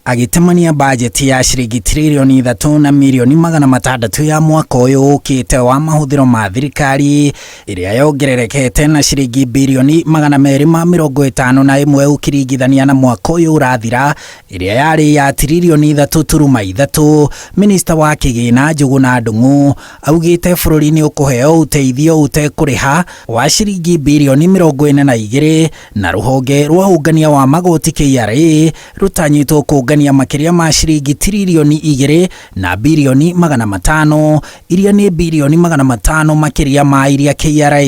Agĩtemania bajeti ya ciringi 3,600,000,000 ya mwaka ũyũ ũkĩte wa mahũthĩro ma thirikari ĩrĩa yongererekete na ciringi 251 birioni ũkĩringithania na mwaka ũyũ ũrathira ĩrĩa yarĩ ya 3.3 tiririoni. Minista wa kĩgĩna Njũgũna Ndung'u augĩte bũrũri nĩ ũkũheo ũteithio ũtekũrĩha wa ciringi 42 birioni na rũhonge rwa ũngania wa magoti KRA rũtanyĩtwo kũngania makĩria ma ciringi 2,500,000,000,000 iria nĩ 500 birioni makĩria ma iria KRA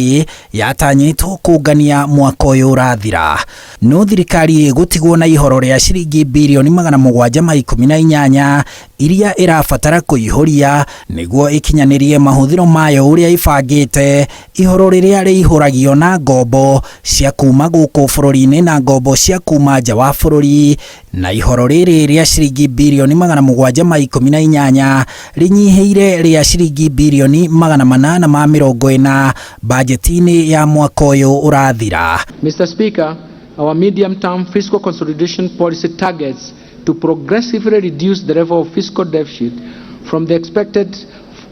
yatanyĩtwo kũngania mwaka ũyũ ũrathira. No thirikari ĩgũtigwo na ihoro rĩa ciringi 718 birioni iria ĩrabatara kũihũria nĩguo ĩkinyanĩrie mahũthĩro mayo ũrĩa ĩbangĩte, ihoro rĩrĩa rĩihũragio na ngombo cia kuma gũkũ bũrũri-inĩ na ngombo cia kuma nja wa bũrũri, na ihoro rĩrĩ rĩa ciringi 718 birioni rĩnyihĩire rĩa ciringi 840 birioni bajeti-inĩ ya mwaka ũyũ ũrathira. Mr. Speaker, our medium-term fiscal consolidation policy targets to progressively reduce the level of fiscal deficit from the expected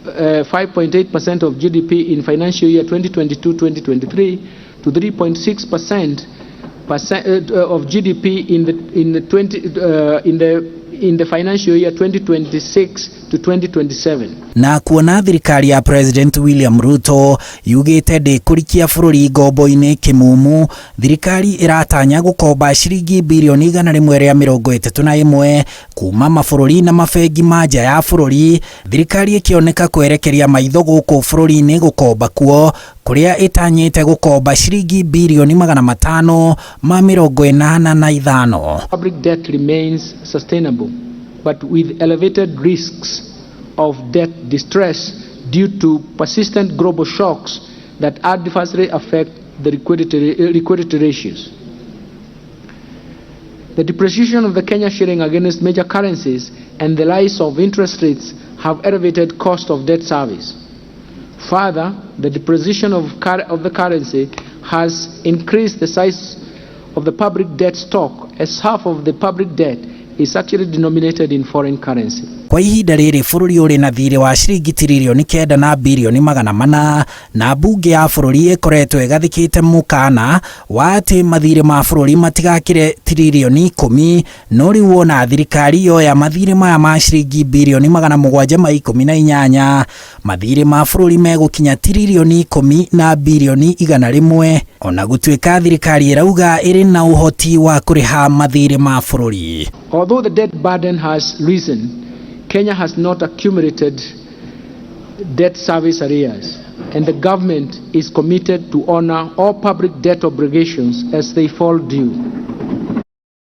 5.8% of GDP in financial year 2022-2023 to 3.6% percent of GDP in the financial year 2026 to 2027. Na kuona thirikari ya President William Ruto yugĩte ndĩkũrikia bũrũri ngombo-inĩ kĩmumu, thirikari ĩratanya gũkomba ciringi 131 birioni kuma mabũrũri na mabengi ma nja ya bũrũri, thirikari ĩkĩoneka kwerekeria maitho gũkũ bũrũri-inĩ gũkomba kuo kũrĩa ĩtanyĩte gũkomba ciringi 585 birioni. Public debt remains sustainable, but with elevated risks of debt distress due to persistent global shocks that adversely affect the liquidity ratios. The depreciation of the Kenya shilling against major currencies and the rise of interest rates have elevated cost of debt service. Further, the depreciation of the currency has increased the size of the public debt stock, as half of the public debt is actually denominated in foreign currency. Kwa ihinda rĩrĩ bũrũri ũrĩ na thirĩ wa ciringi 9,400,000,000,000 na mbunge ya bũrũri ĩkoretwo ĩgathĩkĩte mũkana wa atĩ mathirĩ ma bũrũri matigakĩre 10 tiririoni, no rĩu wona thirikari yoya mathirĩ maya ma ciringi 718 birioni, mathirĩ ma bũrũri megũkinya 10,100,000,000,000 ona gũtuĩka thirikari ĩrauga ĩrĩ na ũhoti wa kũrĩha mathirĩ ma bũrũri. Although the debt burden has risen, Kenya has not accumulated debt service arrears, and the government is committed to honor all public debt obligations as they fall due.